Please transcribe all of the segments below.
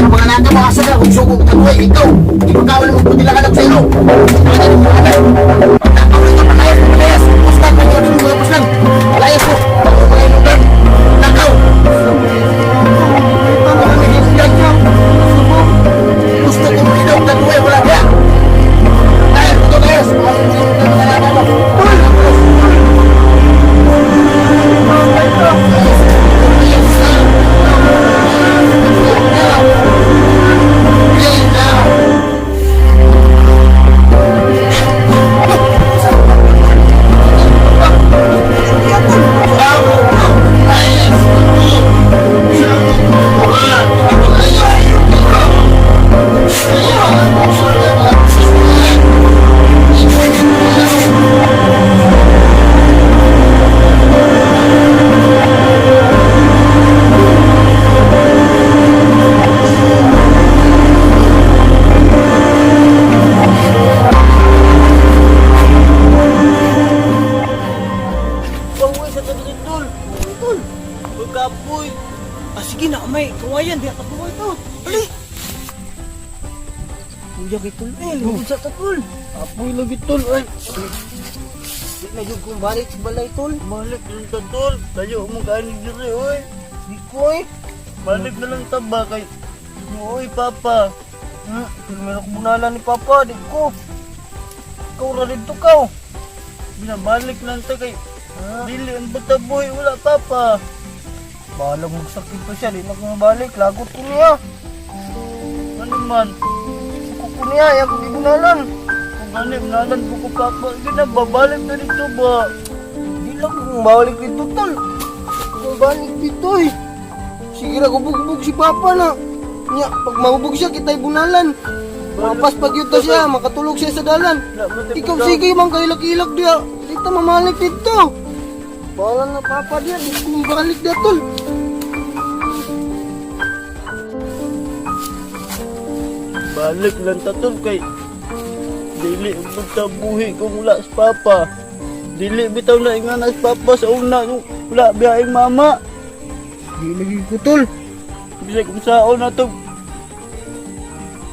Mga naka mo, asa ka, kung sugo ka buhay, ikaw. Di ba kawal mo putila ka lang sa ilo? Palayas, palayas, puslan, puslan, puslan. Palayas mo. Nakaw. Gusto kong ilaw na buhay, wala kaya. Dahil, ito, layas. Panguwi sa tabi tol. Tol. Pagkapoy. Ah, sige na, may kawayan. Di ako ito. Dali. Kuya kay tol. Eh, lingkod sa ta, tol. Apoy lagi tol ay. Di na yun kung balik sa balay, tol. Balik lang ta tol. Tayo mo kanin diri oy. Di ko eh. Balik na lang ta ba kay Oy papa. Tol, meron ko bunala ni Papa. Di ko. Ikaw ra dito ka. Oh. Binabalik lang ta kay dili ang bata boy wala papa. Balag magsakit pa siya. Di na ko mabalik. Lagot ko niya. Ano man? Suko ko niya. Ayaw ko di bunalan. Kung gani nalan ko ko papa gina babalik na dito ba. Di lang kung balik dito, tol. Kung balik dito, eh. Sige na, gubog-gubog si Papa na. Nya, pag mahubog siya, kita'y bunalan. Mapas pag yun ta siya, makatulog siya sa dalan. Ikaw sige, mang kailak-ilak diya. Dito, mamalik dito. Bahala na Papa diya, di ko balik diya, tol. Balik lang ta tol kay dili ang bata buhi kung wala si papa. Dili bitaw na ingana si papa sa una nung wala biyaeng mama. Di lagi ko, tol. Bisag kung saon na to.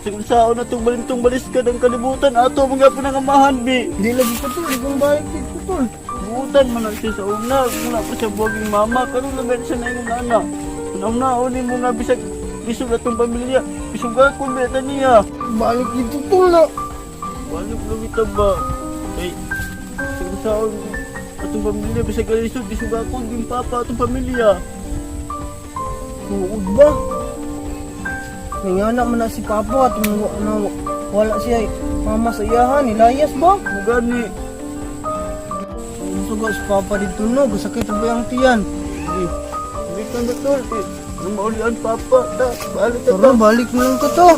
Bisag kung saon na to balintong baliskad ang kalibutan ato mga pinangamahan bi. Di lagi ko, tol. Di ko balik dito, tol. Buutan man lang siya sa una, wala pa siya buwaging mama, karon na meron siya na imong ana. Una-unaon nimo nga bisag bisog atong pamilya, bisog ako beta niya. Balik dito, tol na. Balik lang ita ba? Ay, kung saon atong pamilya bisag alisod bisog ako din papa atong pamilya. Tuod ba? Nangana man na si Papa at na, wala siya mama sa iyahan, nilayas ba? Mugani. Ang suga si Papa dito no, gasakit ba yung tiyan? Eh, hindi ka na tol. Eh, ang maulian papa, ta, balik ta. Tara, balik na lang ka to.